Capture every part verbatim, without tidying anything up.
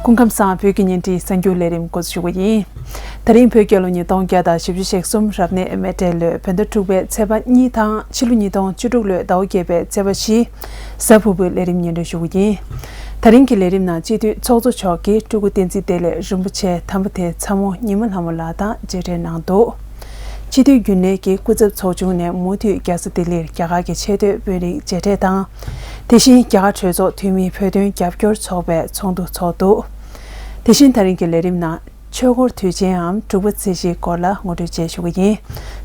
སྐུ་ཁམས་བཟང་། བོད་ཀྱི་བརྙན་འཕྲིན་གསར་འགྱུར་ལས་རིམ་འགོ་འཛུགས་ཞུ་གི་ཡིན། ད་རིང་བོད་རྒྱལ་ལོ་ཉིས་སྟོང་བརྒྱ་དང་བཞི་བཅུ་ཞེ་གསུམ་རབ་གནས་མེ་སྤྲེལ་ལོའི་བོད་ཟླ་དྲུག་པའི་ཚེས་པ་གཉིས་དང་ཕྱི་ལོ་ཉིས་སྟོང་བཅུ་དྲུག་ལོའི་ཟླ་བ་བརྒྱད་པའི་ཚེས་པ་བཞི། གཟའ་ཕུར་བུའི་ལས་རིམ་སྙན་སྒྲོན་ཞུ་གི་ཡིན། ད་རིང་གི་ལས་རིམ་ནང་སྤྱི་འཐུས་ཚོགས་གཙོ་མཆོག་གིས་སྤྲུལ་སྐུ་བསྟན་འཛིན་བདེ་ལེགས་རིན་པོ་ཆེ་དམ་པ་དེའི་ཚ་མོ་ཉི་མ་ལྷ་མོ་ལགས་དང་མཇལ་འཕྲད་གནང་འདུག་སྤྱི་འཐུས་རྒྱུན་ལས་ཀྱི་སྐུ་ཚབ་ཚོགས་ཆུང་ནས་མུ་མཐུད་རྒྱལ་ས་ལྡི་ལིར་རྒྱ་གར་གྱི་ཆེས་མཐོའི་དཔོན་རིགས་མཇལ་འཕྲད་དང་། དེ་བཞིན་རྒྱ་གར་གྲོས་ཚོགས་འཐུས་མིའི་བོད་དོན་རྒྱབ་སྐྱོར་ཚོགས་པའི་ཚོགས་འདུ་འཚོགས་འདུག་དེ་བཞིན་ད་རིང་གི་ལས་རིམ་ནང་ཆོས་འཁོར་དུས་ཆེན་འམ་འབྲུག་པ་རྩེ་གཞིའི་སྐོར་ལ་ངོ་སྤྲོད་བཅས་ཞུ་གི་ཡིན།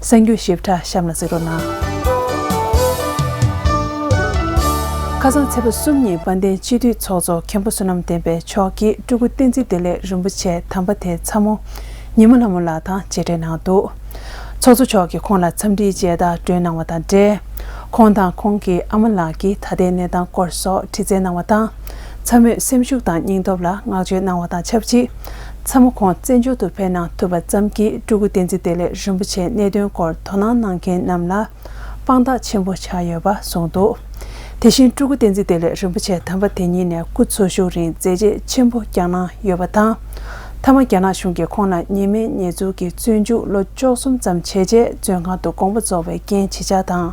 གསར་འགྱུར་ཞིབ་ཕྲ་གཤམ་ལ་གཟིགས་རོགས་གནང་། ཁ་སང་ཚེས་པ་གསུམ་ཉིན་དཔལ་ལྡན་སྤྱི་འཐུས་ཚོགས་གཙོ་མཁན་པོ་བསོད་ནམས་བསྟན་འཕེལ་མཆོག་གིས་སྤྲུལ་སྐུ་བསྟན་འཛིན་བདེ་ལེགས་རིན་པོ་ཆེ་དམ་པ་དེའི་ཚ་མོ་ཉི་མ་ལྷ་མོ་ལགས་དང་མཇལ་འཕྲད་གནང་འདུག་ཚོགས་གཙོ་མཆོག་གིས་ཁོང་ལ་འཚམས་འདྲིའི་མཇལ་དར་སྒྲོན་གནང་བ་དང་འབྲེལ། ཁོང་དང་ཁོང་གི་ཨ་མ་ལགས་ཀྱིས་ད་ལྟའི་གནས་སྟངས་སྐོར་སོགས་དྲི་རྩད་གནང་བ་དང་། ཚ་མོས་སེམས་ཤུགས་དང་སྙིང་སྟོབས་ལ་བསྔགས་བརྗོད་གནང་བ་དང་ཆབས་ཅིག་ཚ་མོ་ཁོང་བཙན་བྱོལ་དུ་ཕེབས་གནང་ཐུབ་པ་ཙམ་གྱིས་སྤྲུལ་སྐུ་བསྟན་འཛིན་བདེ་ལེགས་རིན་པོ་ཆེའི་གནད་དོན་སྐོར་དོ་སྣང་གནང་མཁན་རྣམས་ལ་དཔང་རྟགས་ཆེན་པོ་ཆགས་ཡོད་པ་གསུངས་འདུག་དེ་བཞིན་སྤྲུལ་སྐུ་བསྟན་འཛིན་བདེ་ལེགས་རིན་པོ་ཆེ་དམ་པ་དེ་ཉིད་ནས་སྐུ་འཚོ་བཞུགས་རིང་མཛད་རྗེས་ཆེན་པོ་བསྐྱངས་གནང་ཡོད་པ་དང་། མཐའ་མ་རྒྱ་ནག་གཞུང་གིས་ཁོང་ལ་ཉེས་མེད་ཉེས་འཛུགས་ཀྱི་བཙོན་འཇུག་ལོ་བཅུ་གསུམ་ཙམ་བྱས་རྗེས་བཙོན་ཁང་དུ་དགོངས་པ་རྫོགས་པའི་རྐྱེན་ཇི་ཆགས་དང་།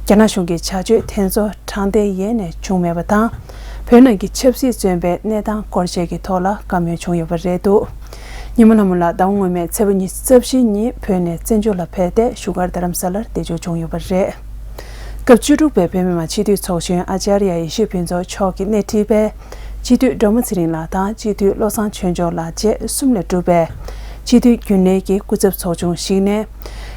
རྒྱ་ནག་གཞུང་གི་བྱ་སྤྱོད་དེ་ཚོ་དྲང་བདེན་ཡེ་ནས་བྱུང་མེད་པ་དང་། བོད་ནང་གི་ཆབ་སྲིད་བཙོན་པའི་གནས་སྟངས་སྐོར་བཅས་ཀྱི་ཐོག་ལ་བཀའ་མོལ་བྱུང་ཡོད་པ་རེད་འདུག་ཉི་མ་ལྷ་མོ་ལགས་ཟླ་བ་སྔོན་མའི་ཚེས་པ་ཉི་ཤུ་རྩ་བཞི་ཉིན་བོད་ནས་བཙན་བྱོལ་ལ་ཕེབས་ཏེ་བཞུགས་སྒར་རྡ་རམ་ས་ལར་བདེ་འཇགས་བྱུང་ཡོད་པ་རེད། སྐབས་བཅུ་དྲུག་པའི་བོད་མི་མང་སྤྱི་འཐུས་ཚོགས་གཞོན་ཨ་ཙརྱ་ཡེ་ཤེས་ཕུན་ཚོགས་མཆོག་གིས་སྣེ་ཁྲིད་པའི་སྤྱི་འཐུས་སྒྲོལ་མ་ཚེ་རིང་ལགས་དང་སྤྱི་འཐུས་བློ་བཟང་ཆོས་འབྱོར་ལགས་བཅས་གསུམ་ལས་གྲུབ་པའི་སྤྱི་འཐུས་རྒྱུན་ལས་ཀྱི་སྐུ་ཚབ་ཚོགས་ཆུང་ཞིག་ནས།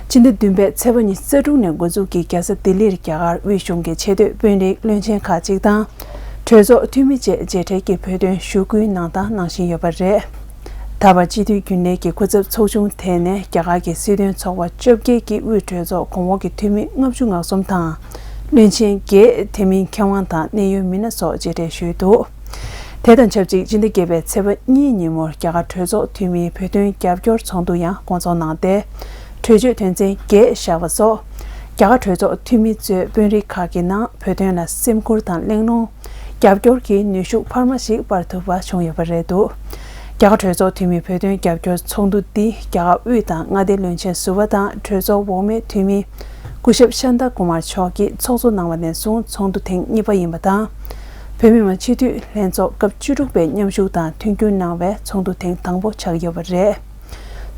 སྤྱི་ཟླ་བདུན་པའི་ཚེས་པ་ཉི་ཤུ་རྩ་དྲུག་ནས་འགོ་འཛུགས་ཀྱིས་རྒྱལ་ས་ལྡི་ལིར་རྒྱ་གར་དབུས་གཞུང་གི་ཆེས་མཐོའི་དཔོན་རིགས་བློན་ཆེན་ཁག་ཅིག་དང་། གྲོས་ཚོགས་འཐུས་མི་བཅས་མཇལ་འཕྲད་ཀྱིས་བོད་དོན་ཞུ་སྐུལ་གནང་དང་གནང་བཞིན་ཡོད་པ་རེད། ད་བར་སྤྱི་འཐུས་རྒྱུན་ལས་ཀྱི་སྐུ་ཚབ་ཚོགས་ཆུང་དེ་ནས་རྒྱ་གར་གྱི་སྲིད་དོན་ཚོགས་པ་བཅོ་བརྒྱད་ཀྱི་དབུས་གྲོས་ཚོགས་གོང་འོག་གི་འཐུས་མི་ལྔ་བཅུ་ང་གསུམ་དང་། བློན་ཆེན་བརྒྱད། དེ་མིན་མཁས་དབང་དང་གནད་ཡོད་མི་སྣ་སོགས་མཇལ་འཕྲད་ཞུས་འདུག་དེ་དང་ཆབས་ཅིག་སྤྱི་ཟླ་བརྒྱད་པའི་ཚེས་པ་གཉིས་ཉིན་མོར་རྒྱ་གར་གྲོས་ཚོགས་འཐུས་མིའི་བོད་དོན་རྒྱབ་སྐྱོར་ཚོགས་འདུ་ཡང་སྐོང་ཚོགས་གནང་སྟེ། གྲོས་ཆོད་དོན་ཚན་བརྒྱད་བཞག་པ་སོགས། རྒྱ་གར་གྲོས་ཚོགས་འཐུས་མི་གཙོས་དཔོན་རིགས་ཁག་གི་ནང་བོད་དོན་ལ་སེམས་ཁུར་དང་གླེང་སློང་། རྒྱབ་སྐྱོར་གྱི་ནུས་ཤུགས་འཕར་མ་ཞིག་སྤར་ཐུབ་པ་བྱུང་ཡོད་པ་རེད་འདུག་རྒྱ་གར་གྲོས་ཚོགས་འཐུས་མིའི་བོད་དོན་རྒྱབ་སྐྱོར་ཚོགས་འདུ་འདི་རྒྱ་གར་དབུས་དང་མངའ་སྡེ་བློན་ཆེན་ཟུར་པ་དང་གྲོས་ཚོགས་འོག་མའི་འཐུས་མི་སྐུ་ཞབས་ཤཱནྟ་ཀུ་མར་མཆོག་གིས་ཚོགས་གཙོ་གནང་བ་ནས་བཟུང་ཚོགས་འདུ་ཐེངས་གཉིས་པ་ཡིན་པ་དང་། བོད་མི་མང་སྤྱི་འཐུས་ལྷན་ཚོགས་སྐབས་བཅུ་དྲུག་པའི་མཉམ་ཞུགས་དང་མཐུན་འགྱུར་གནང་བའི་ཚོགས་འདུ་ཐེངས་དང་པོ་ཆགས་ཡོད་པ་རེད།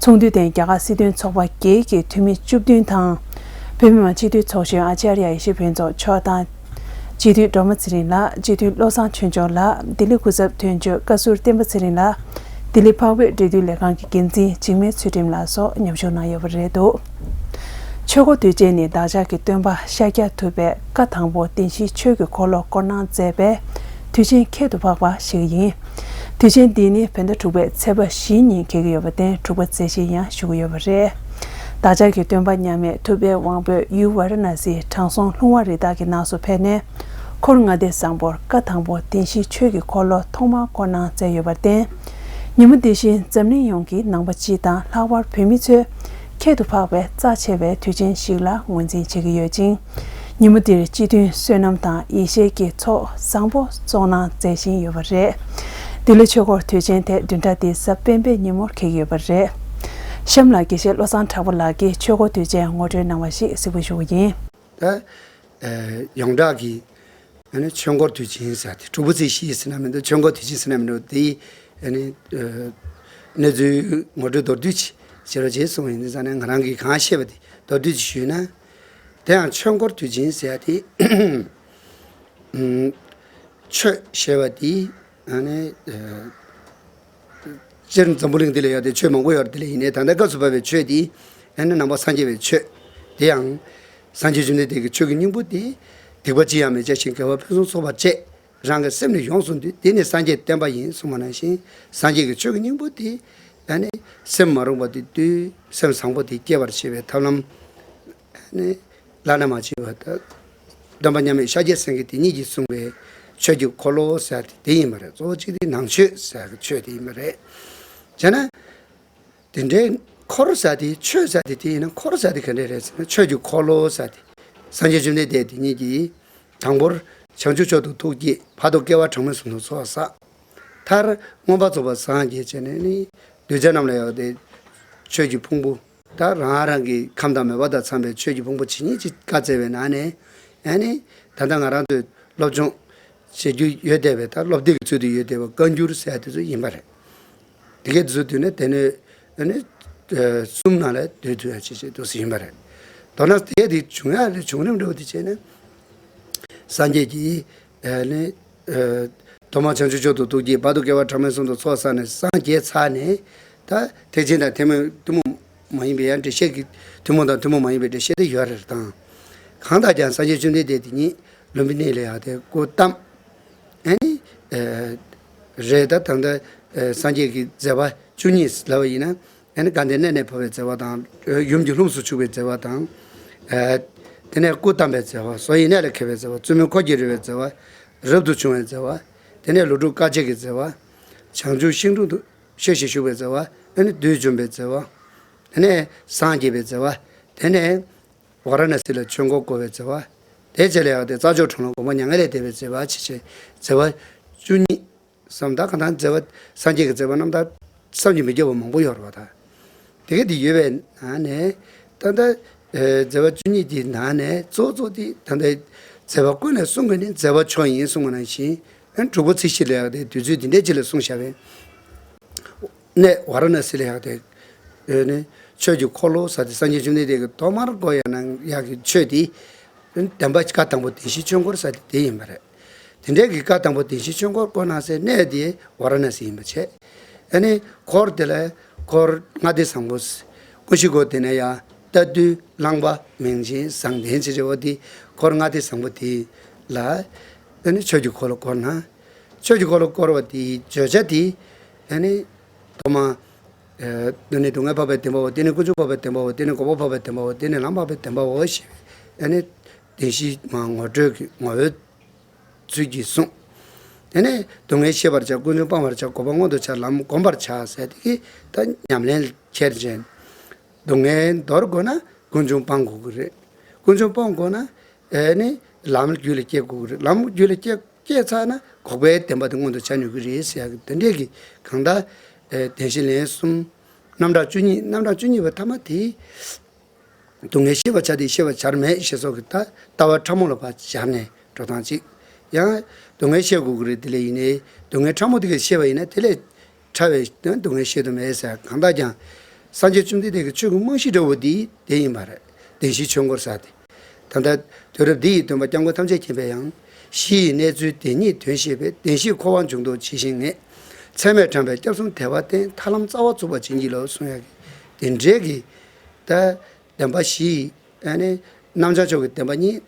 ཚོགས་འདུའི་སྟེང་རྒྱ་གར་སྲིད་དོན་ཚོགས་པ་བརྒྱད་ཀྱི་འཐུས་མི་བཅུ་བདུན་དང་། བོད་མི་མང་སྤྱི་འཐུས་ཚོགས་གཞོན་ཨ་ཙརྱ་ཡེ་ཤེས་ཕུན་ཚོགས་མཆོག་དང་། སྤྱི་འཐུས་སྒྲོལ་མ་ཚེ་རིང་ལགས། སྤྱི་འཐུས་བློ་བཟང་ཆོས་འབྱོར་ལགས། ལྡི་ལི་སྐུ་ཚབ་དོན་གཅོད་བཀའ་ཟུར་བསྟན་པ་ཚེ་རིང་ལགས། ལྡི་ལི་འཕགས་བོད་འབྲེལ་མཐུད་ལས་ཁང་གི་འགན་འཛིན་འཇིགས་མེད་ཚུལ་ཁྲིམས་ལགས་སོགས་མཉམ་ཞུགས་གནང་ཡོད་པ་རེད་འདུག་ཆོས་འཁོར་དུས་ཆེན་ནི་བདག་ཅག་གི་སྟོན་པ་ཤཱཀྱ་ཐུབ་པས་བཀའ་དང་པོ་བདེན་བཞིའི་ཆོས་ཀྱི་འཁོར་ལོ་བསྐོར་གནང་མཛད་པའི་དུས་ཆེན་ཁྱད་དུ་འཕགས་པ་ཞིག་ཡིན། དུས་ཆེན་འདི་ནི་བོད་ཟླ་དྲུག་པའི་ཚེས་པ་བཞི་ཉིན་འཁེལ་གྱི་ཡོད་པར་བརྟེན་འབྲུག་པ་རྩེ་གཞི་ཡང་ཞུ་གི་ཡོད་པ་རེད། བདག་ཅག་གི་སྟོན་པ་མཉམ་མེད་ཐུབ་པའི་དབང་པོས་ཡུལ་ཝཱ་ར་ཎ་སིའི་དྲང་སྲོང་ལྷུང་བ་རི་དྭགས་ཀྱི་ནགས་སུ་ཕེབས་ནས། འཁོར་ལྔ་སྡེ་བཟང་པོར་བཀའ་དང་པོ་བདེན་བཞིའི་ཆོས་ཀྱི་འཁོར་ལོ་ཐོག་མར་བསྐོར་གནང་མཛད་ཡོད་པར་བརྟེན། ཉིན་མོ་འདི་བཞིན་འཛམ་གླིང་ཡོངས་ཀྱི་ནང་པ་སྤྱི་དང་ལྷག་པར་བོད་མི་ཚོས་ཁྱད་དུ་འཕགས་པའི་རྩ་ཆེ་བའི་དུས་ཆེན་ཞིག་ལ་ངོས་འཛིན་བྱེད་ཀྱི་ཡོད་ཅིང་། ཉིན་མོ་འདིར་སྤྱི་མཐུན་བསོད་ནམས་དང་ཡེ་ཤེས་ཀྱི་ཚོགས་བཟང་པོ་བསྩོགས་གནང་མཛད་བཞིན་ཡོད་པ་རེད། འདི་ལོའི་ཆོས་འཁོར་དུས་ཆེན་དེ་བདུན་ཕྲག་འདིའི་གཟའ་སྤེན་པའི་ཉིན་མོར་འཁེལ་གྱི་ཡོད་པ་རེད། གཤམ་ལ་དགེ་བཤེས་བློ་བཟང་གྲགས་པ་ལགས་ཀྱིས་ཆོས་འཁོར་དུས་ཆེན་ངོ་སྤྲོད་གནང་བ་ཞིག་གཟིགས་འབུལ་ཞུ་གི་ཡིན། ད། ཨ། ཡོངས་གྲགས་ཀྱི་ཨ་ནི་ཆོས་འཁོར་དུས་ཆེན་ཟེར་ཏེ་འབྲུག་པ་རྩེ་གཞི་ཟེར་ན་མི་འདུག་ཆོས་འཁོར་དུས་ཆེན་ཟེར་ན་མི་འདུག་དེའི་ཨ་ནི་ཨ་གནས་ཚུལ་ངོ་སྤྲོད་མདོར་བསྡུས་ཅིག་བྱེད་རོགས་བྱེད་གསུངས་ཡིན་དུས་ཙང་ནས་ང་རང་གིས་གང་ཤེས་པ་དེ་མདོར་བསྡུས་ཅིག་ཞུས་ན། དེ་ཡང་ཆོས་འཁོར་དུས་ཆེན་ཟེར་ཏེ་ཨུམ་ཆོས་ཞེས་པ་དེ་ཨ་ནི་ཨ་སྤྱིར་འཛམ་བུ་གླིང་འདི་ལ་ཡོད་དེ་ཆོས་མང་པོ་ཡོད་རེད། དེ་ལས་ཡིན་ནའི་ད་ལྟ་སྐབས་སུ་བབས་པའི་ཆོས་འདི་ཨ་ནི་ནང་པ་སངས་རྒྱས་པའི་ཆོས། དེ་ཡང་སངས་རྒྱས་བཅོམ་ལྡན་འདས་ཀྱི་ཆོས་ཀྱི་སྙིང་པོ་དེ་སྡིག་པ་ཅི་ཡང་མི་བྱ་ཞིང་དགེ་བ་ཕུན་སུམ་ཚོགས་པར་སྤྱད། རང་གི་སེམས་ནི་ཡོངས་སུ་འདུལ། དེ་ནི་སངས་རྒྱས་བསྟན་པ་ཡིན་གསུངས་པ་ནང་བཞིན་སངས་རྒྱས་ཀྱི་ཆོས་ཀྱི་སྙིང་པོ་དེ་ཨ་ནི་སེམས་མ་རུངས་པ་དེ་བཏུལ། སེམས་བཟང་པོ་དེ་སྐྱེ་བར་བྱེད་པའི་ཐབས་ལམ། ནི་བླ་ན་མ་མཆིས་པ་དང་། སྟོན་པ་མཉམ་མེད་ཤཱཀྱ་སེང་གེ་དེ་ཉིད་ཀྱིས་གསུངས་པའི་ཆོས་ཀྱི་འཁོར་ལོ་ཟེར་དེ་དེ་ཡིན་པ་རེད། གཙོ་བོ་གཅིག་དེ་ནང་ཆོས་ཟེར་གྱི་ཆོས་དེ་ཡིན་པ་རེད། བྱས་ན། དེ་འདྲའི་འཁོར་ཟེར་དེ་ཆོས་ཟེར་དེ་དེ་ཡིན་ན་འཁོར་ཟེར་དེ་ག་འདྲ་རེད་ཟེར་ན་ཆོས་ཀྱི་འཁོར་ལོ་ཟེར་དེ། སངས་རྒྱས་བཅོམ་ལྡན་འདས་དེ་ཉིད་ཀྱིས་དང་པོར་བྱང་ཆུབ་མཆོག་ཏུ་ཐུགས་བསྐྱེད། བར་དུ་བསྐལ་པ་གྲངས་མེད་གསུམ་དུ་ཚོགས་བསགས། མཐར་མངོན་པར་རྫོགས་པར་སངས་རྒྱས་བྱས་ནས་ནི། གདུལ་བྱ་རྣམས་ལ་ཡང་དེ་ཆོས་ཀྱི་ཕུང་པོ། ད་རང་རང་གི་ཁམས་དང་མོས་པ་དང་འཚམས་པའི་ཆོས་ཀྱི་ཕུང་པོ་ཇི་སྙེད་ཅིག་བཀའ་སྩལ་བའི་ནང་ནས། ཨ་ནི་ད་ལྟ་ང་རང་ཚོས་སློབ་སྦྱོང་བྱེད་རྒྱུ་ཡོད་བསྡད་པའི། ད་སློབ་དེབ་ཀྱི་ཚུལ་དུ་ཡོད་བསྡད་པའི་བཀའ་འགྱུར་ཟེར་ཡ་དེ་ཚོ་ཡིན་པ་རེད། དེ་གའི་དེ་ཚོ་བསྡུས་ནས་དེ་ནས་ཨ་ནི་གསུམ་ནང་ལ་བསྡུས་ཐུབ་ཡ་ཅིག་བྱེད་འདུག་ཟེར་ཡིན་པ་རེད། མདོར་ན་དེ་གའི་དེ་བྱུང་ཡ་ལས་བྱུང་རིམ་འདྲ་བོ་དེ་བྱས་ནས། སངས་རྒྱས་ཀྱིས་ཨ་ནི་ཐོག་མར་བྱང་ཆུབ་མཆོག་ཏུ་ཐུགས་བསྐྱེད། བར་དུ་དགེ་བ་གྲངས་མེད་གསུམ་དུ་ཚོགས་བསགས་ནས་སངས་རྒྱས་ཚར་ནས། ད་ཐེག་ཆེན་དང་ཐུན་མོང་ཐུན་མོང་མ་ཡིན་པའི་ཡང་འགྲེལ་བཤད་ཀྱི། ཐུན་མོང་དང་ཐུན་མོང་མ་ཡིན་པའི་འགྲེལ་བཤད་དེ་ཡོད་རེད་དང་། གང་ལྟར་ཀྱང་སངས་རྒྱས་བཅོམ་ལྡན་འདས་དེ་ཉིད་ལུམ་བི་ནི་ལ་ཡང་དེ་སྐུ་བལྟམས། ཨ་ནི་རེད། ད་ད་ལྟ་སངས་རྒྱས་ཀྱི་མཛད་པ་བཅུ་གཉིས་ལབ་པ་ཡིན་ན། ཨ་ནི་དགའ་ལྡན་གནས་ནས་འཕོ་བའི་མཛད་པ་དང་། ཡུམ་གྱི་ལྷུམས་སུ་ཞུགས་པའི་མཛད་པ་དང་། དེ་ནས་སྐུ་བལྟམས་པའི་མཛད་པ། བཟོ་ཡི་གནས་ལ་མཁས་པའི་མཛད་པ། བཙུན་མོའི་འཁོར་གྱིས་རོལ་བའི་མཛད་པ། རབ་ཏུ་བྱུང་བའི་མཛད་པ། དེ་ནས་ལོ་དྲུག་དཀའ་སྤྱད་ཀྱི་མཛད་པ། བྱང་ཆུབ་ཤིང་དྲུང་དུ་ཤེས་བཞིན་བཞུགས་པའི་མཛད་པ། དེ་ནས་བདུད་འཇོམས་པའི་མཛད་པ། དེ་ནས་སངས་རྒྱས་པའི་མཛད་པ། དེ་ནས་ཝཱ་ར་ཎཱ་སི་ལ་ཆོས་འཁོར་བསྐོར་བའི་མཛད་པ། དེའི་རྗེས་ལ་ཡང་དེ་རྩྭ་མཆོག་གྲོང་ལ་དགོངས་པ་མྱ་ངན་ལས་འདས་པའི་མཛད་པ་བྱས་བྱས། མཛད་པ་བཅུ་གཉིས། བསམ། ད་གང་ལྟར་མཛད་པ། སངས་རྒྱས་ཀྱི་མཛད་པ་རྣམ་ཐར་བསམ་གྱིས་མི་ཁྱབ་པ་མང་པོ་ཡོད་རེད་པ། ད་དེ་ག་དེ་ཡོད་པའི་ནང་ནས། ད་ལྟ་ཨེ་མཛད་པ་བཅུ་གཉིས་ཀྱི་ནང་ནས་གཙོ་གཙོ་དེ་ད་ལྟ་མཛད་པ་ཀུན་ལས་གསུང་གི་ནི་མཛད་པ་མཆོག་ཡིན་གསུངས་པ་ནང་བཞིན། ཨ་ནི་དྲུག་པོ་ཚིག་བཞི་ལ་ཡང་དེ་དུས་ཚོད་འདི་འདྲའི་ཅིག་ལ་གསུངས་བཞག་པས། གནས་ཝཱ་ར་ཎཱ་སི་ལ་ཡང་དེ་ཨེ་ནི་ཆོས་ཀྱི་འཁོར་ལོ་ཟེར་དེ་སངས་རྒྱས་བཅོམ་ལྡན་འདས་ཀྱིས་ཐོག་མར་བསྐོར་ཡ་གནང་ཡག་གི་ཆོས་དེ། བདེན་པ་བཀའ་དང་པོ་བདེན་བཞིའི་ཆོས་འཁོར་ཟེར་དེ་དེ་ཡིན་པ་རེད། དེ་འདྲའི་གི་བཀའ་དང་པོ་བདེན་བཞིའི་ཆོས་འཁོར་བསྐོར་གནང་སའི་གནས་དེ་ཝཱ་ར་ཎཱ་སི་ཡིན་པ་བྱས། ཨ་ནི་འཁོར་དེ་ལ་འཁོར་ལྔ་སྡེ་བཟང་པོ། ཀུན་གཞི་སྒོ་དེ་ནས་ཡང་རྟ་ཐུལ་གླང་པ་མིང་ཆེན་བཟང་ལྡན་ཅེས་བྱ་བ་དེ། འཁོར་ལྔ་སྡེ་བཟང་པོ་དེ་ལ་ཨ་ནི་ཆོས་ཀྱི་འཁོར་ལོ་བསྐོར་གནང་། ཆོས་ཀྱི་འཁོར་ལོ་བསྐོར་བ་དེའི་བརྗོད་བྱ་དེ། ཨ་ནི་ཐོག་མ། ཨ་ནི་སྡུག་བསྔལ་འཕགས་པའི་བདེན་པའོ། དེ་ནི་ཀུན་འབྱུང་འཕགས་པའི་བདེན་པའོ། དེ་ནི་འགོག་པ་འཕགས་པའི་བདེན་པའོ། དེ་ནི་ལམ་འཕགས་པའི་བདེན་པའོ་ཞེས། ཨ་ནི་བདེན་བཞི་མ་ངོ་སྤྲོད་ཀྱི་ངོ་བོའི་ཚུལ་གྱིས་གསུངས། དེ་ནས་སྡུག་བསྔལ་ཤེས་པར་བྱ། ཀུན་འབྱུང་སྤང་བར་བྱ། འགོག་པ་མངོན་དུ་བྱ། ལམ་བསྒོམ་པར་བྱ་ཟེར་དེ་གིས་ད་ཉམས་ལེན་ཁྱེར་ཅན། སྡུག་བསྔལ་འདོར་དགོས་ན་ཀུན་འབྱུང་སྤང་དགོས་ཀྱི་རེད། ཀུན་འབྱུང་སྤང་དགོས་ན་ཨེ་ནི་ལམ་རྒྱུད་ལ་སྐྱེ་དགོས་ཀྱི་རེད། ལམ་རྒྱུད་ལ་སྐྱེ་སྐྱེས་ཚར་ན་འགོག་པའི་བདེན་པ་དེ་མངོན་དུ་བྱ་ནུས་ཀྱི་རེད་ཟེར་ཡག་གི་དེ་འདྲས་ཀྱི་གང་ལྟར་ཨེ་བདེན་བཞི་ལན་གསུམ། རྣམ་གྲངས་བཅུ་གཉིས། རྣམ་གྲངས་བཅུ་གཉིས་པ་ཐ་མ་དེ། སྡུག་བསྔལ་ཤེས་པར་བྱ་སྟེ་ཤེས་པར་བྱར་མེད་ཞེས་སོགས་ཀྱི་ད་ལྟ་བ་ཕྲ་མོ་ལ་ཕར་སྦྱར་ནས་འགྲོ་སྟངས་གཅིག། ཡང་སྡུག་བསྔལ་ཤེས་དགོས་ཀྱི་རེད། དེ་ལས་ཡིན་ནའི་སྡུག་བསྔལ་ཕྲ་མོ་དེ་ག་ཤེས་པ་ཡིན་ན་དེ་ལས་ཕྲ་བའི་སྡུག་བསྔལ་ཤེས་ཐུབ་མེད་ཟེར། གང་ལྟར་ཀྱང་སངས་རྒྱས་བཅོམ་ལྡན་འདས་ཀྱི་ཆོས་ཀྱི་རྨང་གཞི་འདྲ་བོ་འདི་དེ་ཡིན་པ་རེད། བདེན་བཞིའི་ཆོས་འཁོར་ཟེར་དེ། ད་ལྟ་དུས་རབས་འདི་ཡི་སྟོན་པ་སྐྱབས་མགོན་ཐམས་ཅད་མཁྱེན་པས་ཡང་། གཞི་ཡི་གནས་ཚུལ་དེ་ཉིད་དོན་ཤེས་པས། བདེན་བཞིའི་འཁོར་བ་འབྱུང་ལྡོག་ཇི་བཞིན་ངེས། ཚད་མས་དྲངས་པའི་སྐྱབས་གསུམ་དལ་བ་བསྟེན། ཐར་ལམ་རྩ་བ་ཚུགས་པར་བྱིན་གྱིས་རློབས་གསུང་ཡག་གི་དེ་འདྲའི་གི་ད་བདེན་པ་བཞི། ཨ་ནི་རྣམ་བྱང་ཕྱོགས་ཀྱི་བདེན་པ་གཉིས།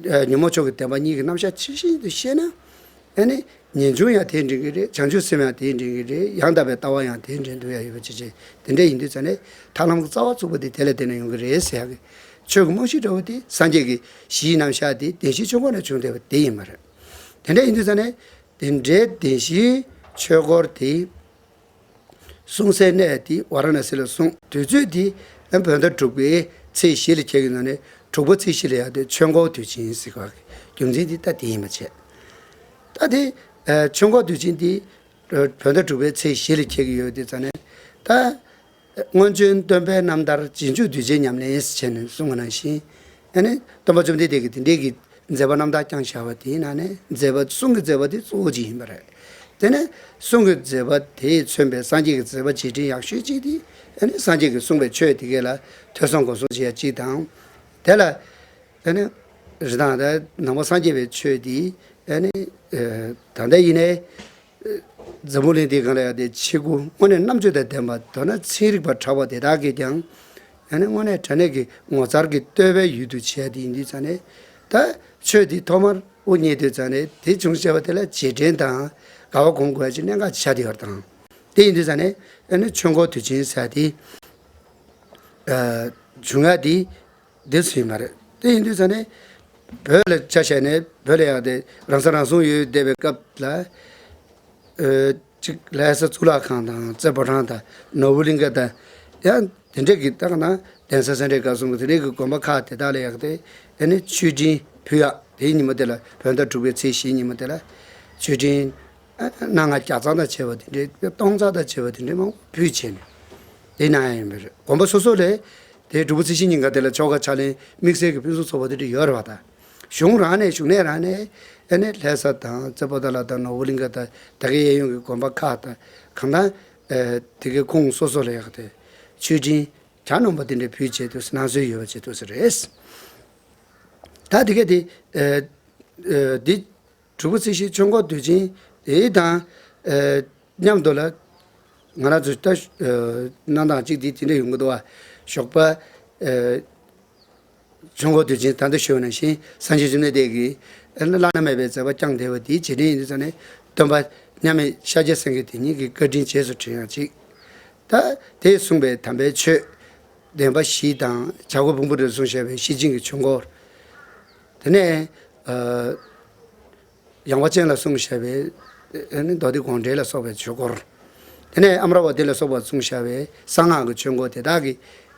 ཨ་ཉོན་མོངས་ཕྱོགས་ཀྱི་བདེན་པ་གཉིས་ཀྱི་རྣམ་གཞག་ཇི་བཞིན་དུ་ཤེས་ན། ཨ་ནི་ངེས་འབྱུང་ཡང་དེ་འདྲེན་གྱི་རེད། བྱང་ཆུབ་སེམས་ཡང་དེ་འདྲེན་གྱི་རེད། ཡང་དག་པའི་ལྟ་བ་ཡང་དེ་འདྲེན་ཐུབ་ཡ་ཡོད་པ་ཅི་བྱེད། དེ་འདྲ་ཡིན་དུས་ཙ་ནས་ཐར་ལམ་གྱི་རྩ་བ་ཚུགས་པ་དེ་དེ་ལ་བརྟེན་ནས་ཡོང་གི་རེད་ཟེར་ཡག་གི་ཆོས་ཀྱི་རྨང་གཞི་འདྲ་བོ་དེ་སངས་རྒྱས་ཀྱི་གཞིའི་རྣམ་གཞག་དེ་བདེན་བཞིའི་ཆོས་འཁོར་ནས་བྱུང་བསྡད་པ་དེ་ཡིན་པ་རེད། དེ་འདྲ་ཡིན་དུས་ཙ་ནས་དེ་འདྲའི་བདེན་བཞིའི་ཆོས་འཁོར་དེ། གསུང་སའི་གནས་དེ་ཝཱ་ར་ཎཱ་སི་ལ་གསུངས། དུས་ཚོད་དེ་བོད་ཟླ་དྲུག་པའི་ཚེས་བཞི་ལ་འཁེལ་གྱི་ནང་ནས་དྲུག་པ་ཚེས་བཞི་ལ་ཡང་དེ་ཆོས་འཁོར་དུས་ཆེན་ཟེར་བ་གི་རྒྱུ་མཚན་དེ་ད་དེ་ཡིན་པ་བྱས། ད་དེ་ཆོས་འཁོར་དུས་ཆེན་དེ་བོད་ཟླ་དྲུག་པའི་ཚེས་བཞི་ལ་འཁེལ་གྱི་ཡོད་དེ་ཙ་ནས། ད་སྔོན་བྱོན་སྟོན་པའི་རྣམ་ཐར་རྗེས་འཇུག་གདུལ་བྱའི་ཉམས་ལེན་ཟེར་བྱས་ནས་གསུངས་པ་ནང་བཞིན། ཨ་ནི་སྟོན་པ་བཅོམ་ལྡན་འདས་ཀྱིས་དེ་འདྲའི་གི་མཛད་པ་རྣམ་དག་བསྐྱངས་བཞག་པ་དེའི་ནང་ནས་མཛད་པ་གསུང་གི་མཛད་པ་དེ་གཙོ་བོ་གཅིག་ཡིན་པ་རེད། དེ་ནས་གསུང་གི་མཛད་པ་དེས་མཚོན་པའི་སངས་རྒྱས་ཀྱི་མཛད་པ་རྗེས་དྲན་ཡག་ཤོས་གཅིག་དེ། ཨ་ནི་སངས་རྒྱས་ཀྱིས་གསུངས་པའི་ཆོས་དེ་གས་ལ་ཐོས་བསམ་སྒོམ་གསུམ་བྱེད་ཡ་གཅིག་དང་། དེ་ལ་ཨ་ནི་རི་ཐང་དང་ནང་པ་སངས་རྒྱས་པའི་ཆོས་དེ། ཨ་ནི་ད་ལྟ་ཡིན་ནའི། འཛམ་བུ་གླིང་འདིའི་སྒང་ལ་ཡང་དེ་ཕྱི་སྒོ་དངོས་གནས་རྣམ་དཔྱོད་དང་ལྡན་པ། མདོར་ན་ཚན་རིག་པ་གྲགས་པ་དེ་དག་གིས་ཀྱང་། ཨ་ནི་དངོས་གནས་དྲང་གནས་ཀྱི་ངོ་མཚར་གྱི་བསྟོད་པའི་ཡུལ་དུ་བྱས་ཏེ་ཡིན་དུས་ཙང་ནས། ད་ཆོས་འདི་ཐོག་མར་དབུ་བརྙེས་དུས་ཙང་ནས་དེ་བྱུང་བྱས་པ་དེ་ལ་རྗེས་དྲན་དང་དགའ་བ་སྒོམ་དགོས་ཡ་ཅིག་གནད་འགག་ཆགས་བསྡད་ཡོད་རེད་དང་། དེ་ཡིན་དུས་ཙང་ནས་ཨ་ནི་ཆོས་འཁོར་དུས་ཆེན་ཟེར་དེ་བྱུང་ཡ་དེ། འདི་སུ་ཡིན་མ་རེད། དེ་ཡིན་དུས་ཙང་ནས་བོད་ལ་ཆ་བཞག་ནས་བོད་ལ་ཡང་དེ་རང་ས་རང་སྲུང་ཡོད་བསྡད་པའི་སྐབས་ལ། ཨ་གཅིག་ལྷ་ས་གཙུག་ལག་ཁང་དང་རྩེ་ཕོ་བྲང་དང་ནོར་བུ་གླིང་ཁ་དང་། ཡང་དེ་འདྲས་ཀྱི་ད་ག་ན་གདན་ས་སེ་འབྲས་དགའ་གསུམ་གྱི་དེ་འདྲས་ཀྱི་དགོན་པ་ཁག་དེ་དག་ལ་ཡང་དེ་ཨ་ནི་མཆོད་སྤྲིན་ཕུལ་ཡག་དེའི་ཉིན་མོ་དེ་ལ་བོད་ཟླ་དྲུག་པའི་ཚེས་བཞིའི་ཉིན་མོ་དེ་ལ་མཆོད་སྤྲིན། སྣ་ལྔ་བརྒྱ་རྩ་དང་བཅས་པ་དེ་འདྲའི་སྟོང་རྩ་དང་བཅས་པ་དེ་འདྲའི་མང་པོ་ཕུལ་བྱས་ནས་དེ་གནང་ཡ་ཡིན་པ་རེད། དགོན་པ་སོ་སོ་ལས་དེ་སྒྲུབ་ཕུག་ཚེས་བཞི་ཉིན་ག་དེ་ལ་ཆོ་ག་ཕྱག་ལེན་དམིགས་བསལ་གྱི་ཕུན་སུམ་ཚོགས་པ་དེ་འདྲ་ཡོད་རེད་བ། ད་གཞུང་རང་ནས་བཞུགས་གནས་རང་ནས་ཨ་ནི་ལྷ་ས་དང་རྩེ་པོ་ཏ་ལ་དང་ནོར་བུ་གླིང་ག་དང་ད་གའི་གཡས་གཡོན་གྱི་དགོན་པ་ཁག་དང་གང་ལྟར་དེ་གའི་ཁོངས་སོ་སོ་ལ་ཡག་དེ་མཆོད་སྤྲིན་གྱ་ནོམ་པ་དེ་འདྲ་ཕུལ་བྱས་དུས་གནང་སྲོལ་ཡོད་པ་བྱས་དུས་སུ་རེད། ད་དེ་ག་དེ་ཨ་ཨ་འདི་སྒྲུབ་ཕུག་ཚེས་བཞི་ཆོས་འཁོར་དུས་ཆེན་དེ་དང་ཨ་མཉམ་དུ་ལ་ང་རང་ཚོ་ད་ཨ་གནང་སྟངས་གཅིག་དེ་དེ་འདྲ་ཡོང་གི་འདུག་བ། ཞོགས་པ་ཨ་ཆོས་འཁོར་དུས་ཆེན་ད་ལྟ་ཞུས་པ་ནང་བཞིན་སངས་རྒྱས་བཅོམ་ལྡན་འདས་ཀྱིས་ཨ་ནི་བླ་ན་མེད་པའི་མཛད་པ་བསྐྱངས་བསྡད་པ་དེའི་རྗེས་དྲན་ཡིན་དུས་ཙང་ནས་སྟོན་པ་མཉམ་མེད་ཤཱཀྱ་སེང་གེ་དེ་ཉིད་ཀྱི་བཀའ་དྲིན་རྗེས་སུ་དྲན་ཡང་གཅིག་ད་དེས་གསུངས་པའི་དམ་པའི་ཆོས་བདེན་པ་བཞི་དང་བྱ་རྒོད་ཕུང་པོ་རིར་གསུངས་བཞག་པའི་ཤེར་ཕྱིན་གྱི་ཆོས་འཁོར། དེ་ནས་ཨ་ཡངས་པ་ཅན་ལ་གསུངས་བཞག་པའི་ཨ་ནི་མདོ་སྡེ་དགོངས་འགྲེལ་ལ་སོགས་པའི་ཆོས་འཁོར། དེ་ནས་ཨ་མྲ་བ་ཏི་ལ་སོགས་པ་གསུངས་བཞག་པའི་གསང་སྔགས་ཀྱི་ཆོས་འཁོར་དེ་དག་གི་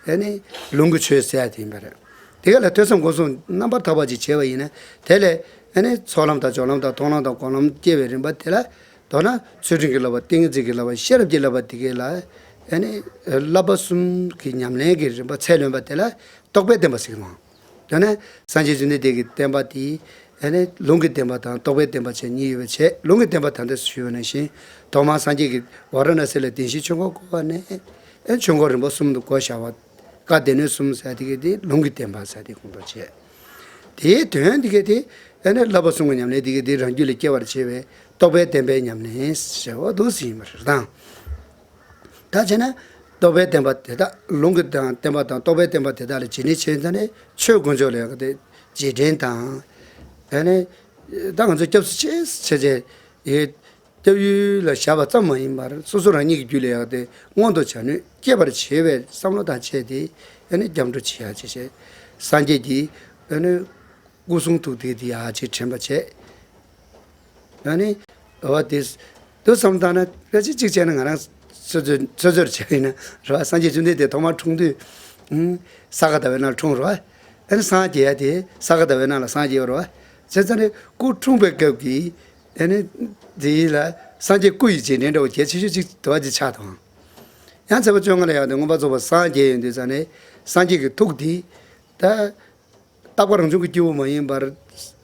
ཨ་ནི་ལུང་གི་ཆོས་ཟེར་ཡ་དེ་ཡིན་པ་རེད། དེ་ག་ལ་ཐོས་བསམ་སྒོམ་གསུམ་རྣམ་པར་དག་པ་ཅིག་བྱས་པ་ཡིན་ན་དེ་ལས་ཨ་ནི་ཚོགས་ལམ་དང་སྦྱོར་ལམ་དང་མཐོང་ལམ་དང་སྒོམ་ལམ་སྐྱེ་བའི་རིམ་པ་དེ་ལ་མདོར་ན་ཚུལ་ཁྲིམས་ཀྱི་བསླབ་པ་ཏིང་ངེ་འཛིན་གྱི་བསླབ་པ་ཤེས་རབ་ཀྱི་བསླབ་པ་དེ་ག་ལ་ཨ་ནི་བསླབ་པ་གསུམ་གྱི་ཉམས་ལེན་གྱི་རིམ་པ་ཚད་ལོན་པ་དེ་ལ་རྟོགས་པའི་བསྟན་པ་ཟེར་གྱི་འདུག་དེ་ནས་སངས་རྒྱས་བཅོམ་ལྡན་འདས་ཀྱི་བསྟན་པ་དེ་ཨ་ནི་ལུང་གི་བསྟན་པ་དང་རྟོགས་པའི་བསྟན་པ་བྱས་གཉིས་ཡོད་པ་བྱས། ལུང་གི་བསྟན་པ་ད་ལྟ་ཞུས་པ་ནང་བཞིན་ཐོག་མར་སངས་རྒྱས་ཀྱིས་ཝཱ་ར་ཎ་སི་ལ་བདེན་བཞིའི་ཆོས་འཁོར་བསྐོར་བ་ནས་ཨ་ཆོས་འཁོར་རིམ་པ་གསུམ་དུ་བསྐོར་བཞག་པ། བཀའ་སྡེ་སྣོད་གསུམ་ཟེར་དེ་གའི་དེ་ལུང་གི་བསྟན་པ་ཟེར་དེ་ཁོང་ཁྲོ་བྱས། དེའི་དོན་དེ་གའི་དེ་ཨ་ནི་བསླབ་པ་གསུམ་གྱི་ཉམས་ལེན་དེ་གའི་དེ་རང་རྒྱུད་ལ་སྐྱེ་བར་བྱེད་པའི་རྟོགས་པའི་བསྟན་པའི་ཉམས་ལེན་ཟེར་བ་འདུག་ཟིན་ཡིན་པ་རེད་དང་། ད་བྱས་ན་རྟོགས་པའི་བསྟན་པ་དེ་དག་ལུང་གི་དང་བསྟན་པ་དང་རྟོགས་པའི་བསྟན་པ་དེ་དག་ལ་རྗེས་དྲན་བྱས་ཙང་ནས་ཆོས་དཀོན་མཆོག་ལ་ཡང་དེ་རྗེས་དྲན་དང་། ཨ་ནི་ད་ང་ཚོ་སྐྱབས་སུ་མཆི་ཟེར་བྱས་ཡོད། སྐྱབས་ཡུལ་ལ་བཞག་པ་ཙམ་མ་ཡིན་པར་སོ་སོ་རང་ཉིད་ཀྱི་རྒྱུད་ལ་ཡང་དེ་མངོན་དུ་བྱ་ནུས་སྐྱེད་པར་བྱེད་པའི་བསམ་བློ་དང་བཅས་ཏེ་ཨ་ནི་སྐྱབས་འགྲོ་བྱེད་ཡག་བྱེད་བྱེད། སངས་རྒྱས་ཀྱི་ཨ་ནི་སྐུ་གསུང་ཐུགས་དེ་དེ་ཡག་ཅིག་དྲན་པ་བྱེད། ཨ་ནི་འོ་དེ་དུ་བསམ་བཏང་ན་ཕལ་ཆེར་གཅིག་བྱས་ན་ང་རང་ཚོད་ཚོད་ཚོད་ཚོད་བྱས་ཡིན་ན་རེད་བ། སངས་རྒྱས་བཅོམ་ལྡན་འདས་ཐོག་མར་འཁྲུངས་དུས་ཨ་ས་ག་ཟླ་བའི་ནང་ལ་འཁྲུངས་རེད་བ། ཨ་ནི་སངས་རྒྱས་ཡ་དེ་ས་ག་ཟླ་བའི་ནང་ལ་སངས་རྒྱས་ཡོད་རེད་བ། བྱས་ཙང་ནི་སྐུ་འཁྲུངས་པའི་སྐབས་ཀྱི་ཨ་ནི་དེ་ལ་སངས་རྒྱས་སྐུ་ཡི་རྗེས་དྲན་འདྲ་བོ་གལ་ཆེ་ཤོས་ཅིག་དུ་བ་ཅིག་ཆགས་དང་། ཡང་ཚེས་པ་བཅོ་ལྔ་ལ་ཡང་དེ་མངོན་པར་རྫོགས་པར་སངས་རྒྱས་ཡོང་དུས་ཙང་ནས་སངས་རྒྱས་ཀྱི་ཐུགས་དེ་ད་རྟག་པ་རང་བྱུང་གི་སྐྱེས་བུ་མ་ཡིན་པར་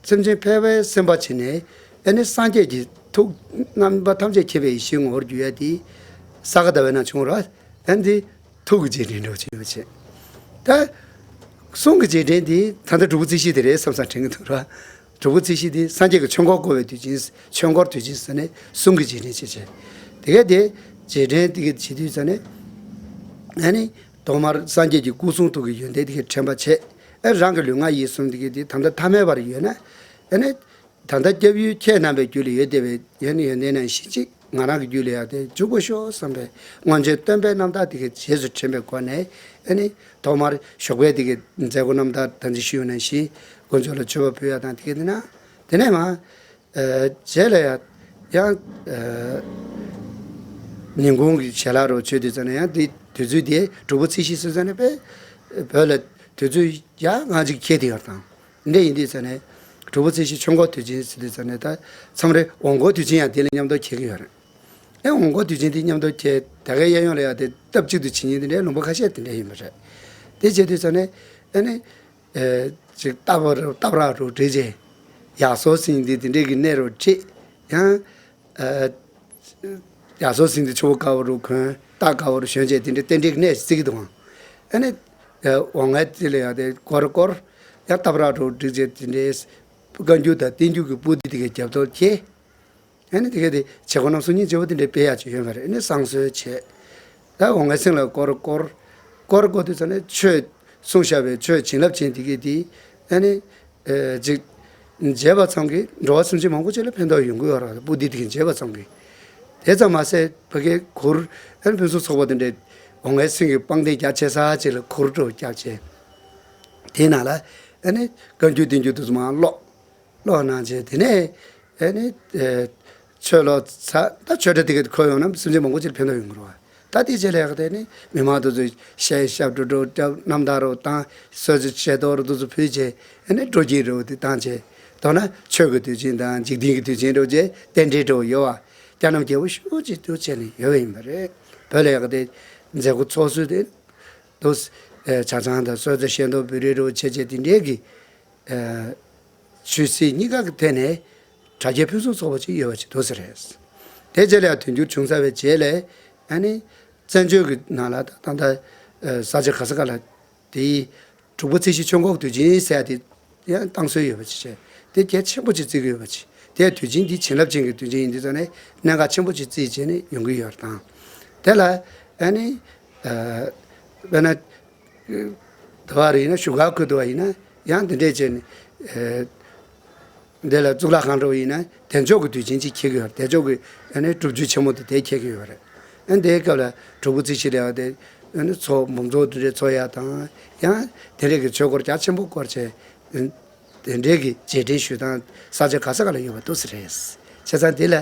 སེམས་ཅན་ཕལ་པའི་སེམས་པ་བྱས་ནས་ཨ་ནི་སངས་རྒྱས་ཀྱི་ཐུགས་རྣམ་པ་ཐམས་ཅད་མཁྱེན་པའི་ཡེ་ཤེས་ངོ་བོར་གྱུར་ཡ་དེ་ས་ག་ཟླ་བའི་ནང་བྱུང་ར། ཨ་ནི་དེ་ཐུགས་ཀྱི་རྗེས་དྲན་འདྲ་བོ་ཅིག་ཡོད་པ་བྱས། ད་གསུང་གི་རྗེས་དྲན་དེ་ད་ལྟ་སྒྲུབ་ཕུག་རྩིས་གཞི་དེ་རེད་བསམ་བསམ་དྲན་གྱི་འདུག་ར། སྒྲུབ་ཕུག་རྩིས་གཞི་དེ་སངས་རྒྱས་ཀྱི་ཆོས་འཁོར་བསྐོར་བའི་དུས་ཆེན། ཆོས་འཁོར་དུས་ཆེན་ཟེར་ནས་གསུང་གི་རྗེས་དྲན་བྱེད་བྱེད། དེ་ག་དེ་རྗེས་དྲན་དེ་ག་བྱེད་དུས་ཙང་ནས་ཨ་ནི་ཐོག་མར་སངས་རྒྱས་ཀྱི་སྐུ་གསུང་ཐུགས་ཀྱི་ཡོན་ཏན་དེ་ག་དྲན་པ་བྱེད། ཨ་རང་གི་ལུས་ངག་ཡིད་གསུམ་དེ་ག་དེ་ད་ལྟ་ཐ་མལ་པར་ཡོད་ན་ཨ་ནི། ད་ལྟ་སྐྱབས་ཡུལ་ཁྱེད་རྣམ་པའི་རྒྱུད་ལ་ཡོད་བསྡད་པའི་ཡོན་ཡོན་ཏན་རྣམས་ཤིན་ཅིག་ང་རང་གི་རྒྱུད་ལ་ཡང་དེ་འཇུག་པར་ཤོག་བསམ་པའི་སྔོན་བྱོན་སྟོན་པའི་རྣམ་ཐར་དེ་གའི་རྗེས་སུ་དྲན་པའི་སྒོ་ནས་ཨ་ནི་ཐོག་མར་ཞོགས་པའི་དེ་གའི་མཛད་སྒོ་རྣམ་ཐར་ད་ཅི་ཞུས་ནང་བཞིན་དཀོན་མཆོག་ལ་མཆོད་པ་ཕུལ་ཡ་དང་དེ་གའི་དེ་ན་དེ་ནས་མ་ཨ་རྗེས་ལ་ཡང་ཡང་ཨ་ཉིན་གུང་གི་ཞལ་ལག་རོ་མཆོད་དུས་ཙམ་ན་ཡང་དེ་དུས་ཚོད་དེ་སྒྲུབ་ཕུག་རྩིས་གཞི་སུ་ཙམ་ནས་དཔེ་བོད་ལ་དུས་ཚོད་ཡང་ང་ཅིག་ཁྱེད་དེ་ཡོད་དང་། འདི་འདྲ་ཡིན་དུས་ཙང་ནས་སྒྲུབ་ཕུག་རྩིས་གཞི་ཆོས་འཁོར་དུས་ཆེན་ཟེར་དུས་ཙང་ནས་ད་མཚམས་རེ་འོང་སྐོར་དུས་ཆེན་ཡང་དེ་ལ་མཉམ་དུ་འཁེལ་གྱི་ཡོད་རེད། ཨེ་འོང་སྐོར་དུས་ཆེན་དེ་མཉམ་དུ་འཁེལ་ད་གའི་གཡས་གཡོན་ལ་ཡང་དེ་སྟབས་གཅིག་ཏུ་བྱེད་མཁན་དེ་འདྲའི་ལུང་པ་ཁ་ཤས་དེ་འདྲ་ཡིན་པ་རེད། དེ་བྱེད་དུས་ཙང་ནས་ཨེ་ནི་ཨེ་ཅིག་སྟབས་ར་སྟབས་ར་རུ་བསྒྲིགས་རྗེས་ཡག་སོ་ཟིན་དེ་དེ་འདྲའི་གི་གནས་རུ་ཁྲིད་ཡང་ཨེ། ཡ་སོ་སིང་དུ་ཆུ་བོ་དཀར་བོ་རུ་གོན་རྟ་དཀར་བོ་རུ་ཞོན་བྱས་དེ་འདྲའི་རྟེན་འབྲེལ་གྱི་གནས་ཤིག་བརྩི་གི་འདུག་ཨང་། ཨ་ནི། འོ་ངའི་དེ་ལ་ཡང་དེ་སྐོར་སྐོར་ཡང་སྟབས་ར་རུ་བསྒྲིགས་བྱས་དེ་འདྲའི་བཀའ་འགྱུར་དང་བསྟན་འགྱུར་གྱི་པོ་ཏི་དེ་གའི་རྒྱབ་ཐོར་ཁྱེར། ཨ་ནི་དེ་གའི་དེ་བྱེད་སྒོ་རྣམ་གསུམ་སྙིང་རྗེ་བོ་དེ་འདྲའི་སྤེལ་ཡག་ཅིག་ཡོད་མ་རེད། ཨ་ནི་བསང་གསོལ་བྱས། ད་འོ་ངའི་སེང་ལ་སྐོར་སྐོར་སྐོར་སྐོར་དུས་ཙམ་ནས་ཆོས་གསུངས་བཞག་པའི་ཆོས་བྱིན་རླབས་ཅན་དེ་གའི་དེ་ཨ་ནི། ཅིག་མཇལ་བ་ཙམ་གྱིས་འགྲོ་བ་སེམས་ཅན་མང་པོ་ཅིག་ལ་ཕན་ཐོགས་ཡོང་གི་ཡོད་རེད། པོ་ཏི་དེ་གི་མཇལ་བ་ཙམ་གྱིས། དེ་ཙམ་མ་ཟད་ཕ་གིའི་གུར་ཨ་ནི་ཕུན་སུམ་ཚོགས་པ་དེ་འདྲའི་འོ་ངའི་སེང་གི་པང་གདན་རྒྱ་ཆེ་ས་ཅིག་ལ་གུར་དྲུག་བརྒྱབ་བྱས། དེའི་ནང་ལ་ཨ་ནི་བཀའ་འགྱུར་བསྟན་འགྱུར་དེ་ཚོ་མར་ཀློག་ཀློག་གནང་བྱས་དེ་ནས་ཨ་ནི། ཆོས་ལོ་ཚ་ད་ཆོས་གྲྭ་དེ་ག་འཁོད་ཡོང་ན་སེམས་ཅན་མང་པོ་ཅིག་ལ་ཕན་ཐོགས་ཡོང་གི་རེད་བ། ད་དེ་རྗེས་ལ་ཡག་དེ་ནི་མི་མང་དེ་ཚོས་གཞས་ཞབས་བྲོ་བྲོ་རྒྱབ་རྣམ་ཐར་རོ་བཏང་གསོལ་ཚིགས་ཞལ་ཏོག་རོ་དེ་ཚོ་ཕུལ་བྱས་ཨ་ནི་སྤྲོ་སྐྱིད་རོ་དེ་བཏང་བྱས་མདོར་ན་ཆོས་ཀྱི་དུས་ཆེན་དང་འཇིག་རྟེན་གྱི་དུས་ཆེན་རོ་བྱས་རྟེན་འབྲེལ་རོ་ཡོད་ རྒྱ་ནག་རྒྱལ་པོ་ཤུགས་ཆེ་ཏུ་བྱས་ནས་ཡོད་པ་ཡིན་པ་རེད། བོད་ལ་ཡག་དེ་མཛད་སྒོ་ཚོགས་སྲོལ་དེ་འདུག་ཇ་ཆང་དང་གསོལ་ཚོགས་བཤད་མདོ་བོད་རིགས་རུ་བྱས་བྱས་དེ་འདྲས་ཀྱི་ཆོས་སྲིད་གཉིས་ཀ་གི་ཐད་ནས་དྲ་རྒྱའི་ཕུན་སུམ་ཚོགས་པ་ཅིག་ཡོད་པ་ཅིག་འདུག་ས་རེད། དེ་རྗེས་ལ་ཡང་དུས་འགྱུར་བྱུང་ཚར་བའི་རྗེས་ལ་ཨ་ནི་བཙན་བྱོལ་གྱི་ནང་ལ་ད་ད་ལྟ་ས་ཆ་ག་ས་ག་ལ་དེའི་དྲུག་པ་ཚེས་བཞི་ཆོས་འཁོར་དུས་ཆེན་ཟེར་ཡ་དེ་ཡང་བཏང་སྲོལ་ཡོད་པ་ཅིག་བྱས། དེ་གལ་ཆེན་པོ་ཅིག་བརྩི་གི་ཡོད་པ་ཅིག་དེ་དུས་ཆེན་འདི་བྱིན་རླབས་ཅན་གྱི་དུས་ཆེན་ཡིན་དུས་ཙང་ནས་གནད་འགག་ཆེན་པོ་ཅིག་བརྩིས་བྱས་ནས་ཡོང་གི་ཡོད་རེད་དང་། དེ་ལ་ཨ་ནི་དཔེར་ན། དེ་བ་རེ་ཡིན་ན་བཞུགས་སྒར་ཁུལ་དུ་བ་ཡིན་ན་ཡང་དེ་འདྲས་བྱས་ནས་ཨེ། འདི་ལ་གཙུག་ལག་ཁང་འགྲོ་བ་ཡིན་ན་བདེ་མཆོག་གི་དུས་ཆེན་གཅིག་འཁེལ་གྱི་ཡོད་རེད། བདེ་མཆོག་གི་ཨ་ནི་སྒྲུབ་བརྒྱུད་ཆེན་མོ་དེ་དེ་འཁེལ་གྱི་ཡོད་རེད། ཨ་ནི་དེའི་སྐབས་ལ་དྲུག་པ་ཚེས་བཞི་ལ་ཡང་དེ་ཨ་ནི་ཚོགས་འབུམ་ཚོགས་དེ་འདྲས་ཚོགས་ཡ་དང་ཡང་དེ་འདྲས་ཀྱི་ཆོས་འཁོར་རྒྱ་ཆེན་པོ་བསྐོར་བྱས། དེ་འདྲའི་གི་རྗེས་དྲན་ཞུ་སྟངས་ས་ཆ་ག་ས་ག་ལ་ཡོད་པ་འདུག་ས་རེད། བྱས་ཙང་འདི་ལ་